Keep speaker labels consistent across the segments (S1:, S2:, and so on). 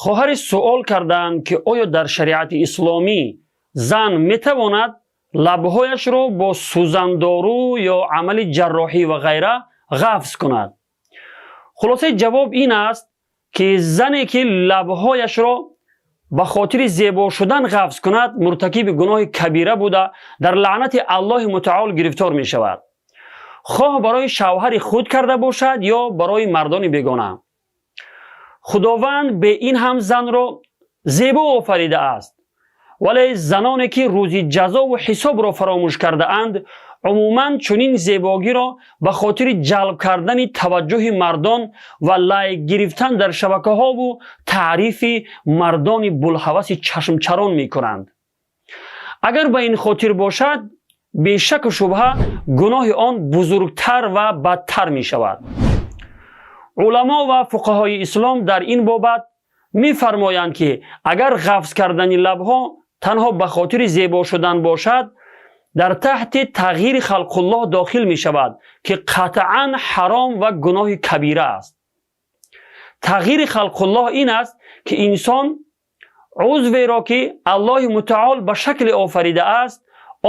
S1: Хоҳаре суол карданд, ки оё дар шариати исломӣ зан метавонад лабҳояшро бо сӯзандору ё амали ҷарроҳӣ ва ғайра ғафз кунад? Хулосаи ҷавоб ин аст, ки зане, ки лабҳояшро ба хотири зебо шудан ғафз кунад, муртакиби гуноҳи кабира буда, дар лаънати Аллоҳи мутаол гирифтор мешавад, хоҳ барои шавҳари худ карда бошад ё барои мардони бегона. Худованд бе ин ҳам занро зебо офаридааст, вале заноне, ки рӯзи ҷазову ҳисобро фаромӯш кардаанд, умуман чунин зебогиро ба хотири ҷалб кардани таваҷҷӯҳи мардон ва лайк гирифтан дар шабакаҳову таърифи мардони булҳаваси чашмчарон мекунанд. Агар ба ин хотир бошад, бешаку шубҳа гуноҳи он бузургтар ва бадтар мешавад. Уламо ва фуқаҳои ислом дар ин бобат мефармоянд, ки агар ғафз кардани лабҳо танҳо ба хотири зебо шудан бошад, дар таҳти тағйири халқуллоҳ дохил мешавад, ки қатъан ҳаром ва гуноҳи кабира аст. Тағйири халқуллоҳ ин аст, ки инсон узверо, ки Аллоҳи мутаол ба шакле офаридааст,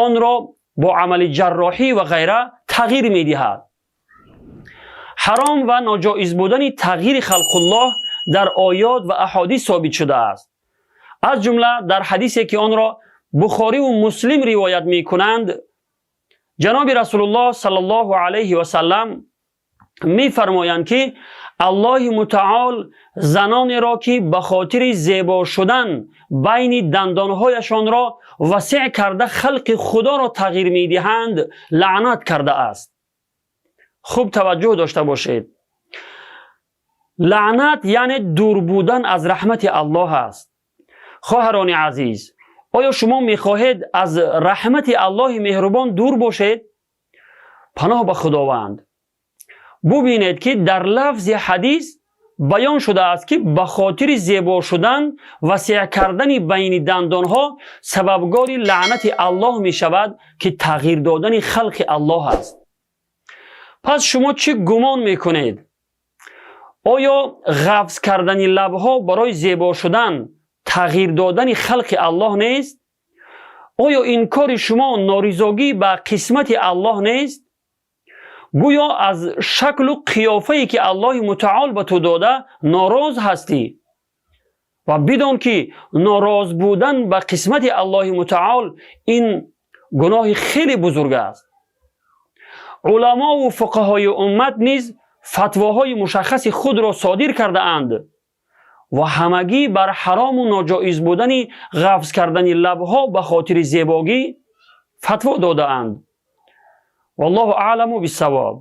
S1: онро бо амали ҷарроҳӣ ва ғайра тағйир медиҳад. Ҳаром ва ноҷоиз будани тағйири халқуллоҳ дар оёт ва аҳодис собит шудааст. Аз ҷумла дар ҳадисе, ки онро Бухориву Муслим ривоят мекунанд, ҷаноби Расулуллоҳ саллаллоҳу алайҳи васаллам мефармоянд, ки Аллоҳи мутаол занонеро, ки ба хотири зебо шудан байни дандонҳояшонро васеъ карда, халқи Худоро тағйир медиҳанд, лаънат кардааст. Хуб таваҷҷӯҳ дошта бошед: лаънат яъне дур будан аз раҳмати Аллоҳ аст. Хоҳарони азиз, оё шумо мехоҳед аз раҳмати Аллоҳи меҳрубон дур бошед? Паноҳ ба Худованд. Бубинед, ки дар лафзи ҳадис баён шудааст, ки ба хотири зебо шудан васеъ кардани байни дандонҳо сабабгори лаънати Аллоҳ мешавад, ки тағйир додани халқи Аллоҳ аст. Пас шумо чӣ гумон мекунед? Оё ғафз кардани лабҳо барои зебо шудан тағйир додани халқи Аллоҳ нест? Оё ин кори шумо норизогӣ ба қисмати Аллоҳ нест? Гӯё аз шаклу қиёфае, ки Аллоҳи мутаол ба ту дода, нороз ҳастӣ. Ва бидон, ки нороз будан ба қисмати Аллоҳи мутаол ин гуноҳи хеле бузург аст. Уламову фуқаҳои уммат низ фатвоҳои мушаххаси худро содир кардаанд ва ҳамагӣ бар ҳарому ноҷоиз будани ғафз кардани лабҳо ба хотири зебогӣ фатво додаанд. Валлоҳу аъламу биссавоб.